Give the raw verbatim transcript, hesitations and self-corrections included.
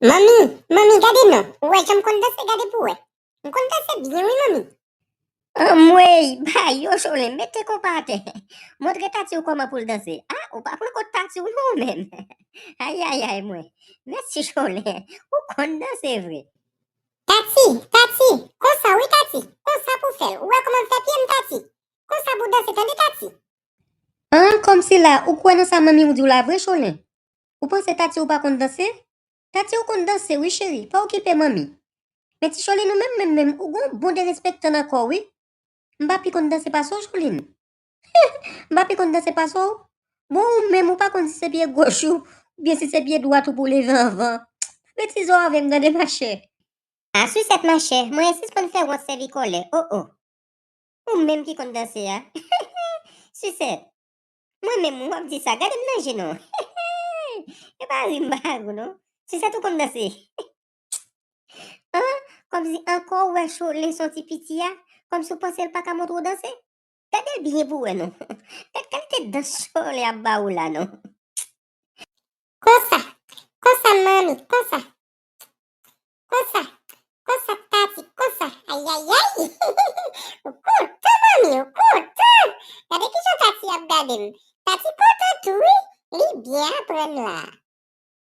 Manmi, manmi, gade non. Ou wè jan m konn danse, gade pou wè. M konn danse byen wi, manmi. Anmwey, ba yo Cholin, mete konpa atè. Montre Tati w kòman pou l danse. A, ou pa pran kont Tati w non ou menm. Ayayay mwen. Mèsi Cholin, ou konn danse vre. Tati, Tati, konsa wi Tati, konsa pou fè l. Ou wè kòman m fè pye m Tati? Konsa pou danse tande Tati. An, kòmsi la, ou kwè nan sa manmi w di w la vre Cholin? Ou panse Tati w pa konn danse? Tati w konn danse wi cheri, pa okipe manmi. Men ti Cholin ou menm menm menm, ou gon bon derespektan nan kò w wi. M pa pi konn danse pase w Cholin. M pa pi konn danse pase w. Bon ou menm ou pa konn si se pye goch ou, oubyen si se pye dwat ou pou leve anvan. Pa betize w avè m tande machè. A Sisèt machè, mwen sispann fè wont sèvi kòlè, o o. Ou menm ki konn danse a. Sisèt. Mwen menm w ap di sa, gade m nan je non. E pa ri m pa gou non. Sisèt ou konn danse. An, kòmsi ankò ou wè Cholin se yon ti piti a, kòmsi w panse l pa ka montre w danse. Gade l byen pou w wè non. Gad kalite dans Cholin ap ba ou la non. Konsa, konsa manmi, konsa. Konsa, konsa Tati, konsa. Ayayay. Ou kontan manmi, ou kontan. Gade kijan Tati ap gade m. Tati kontan tou wi. Li byen aprann la.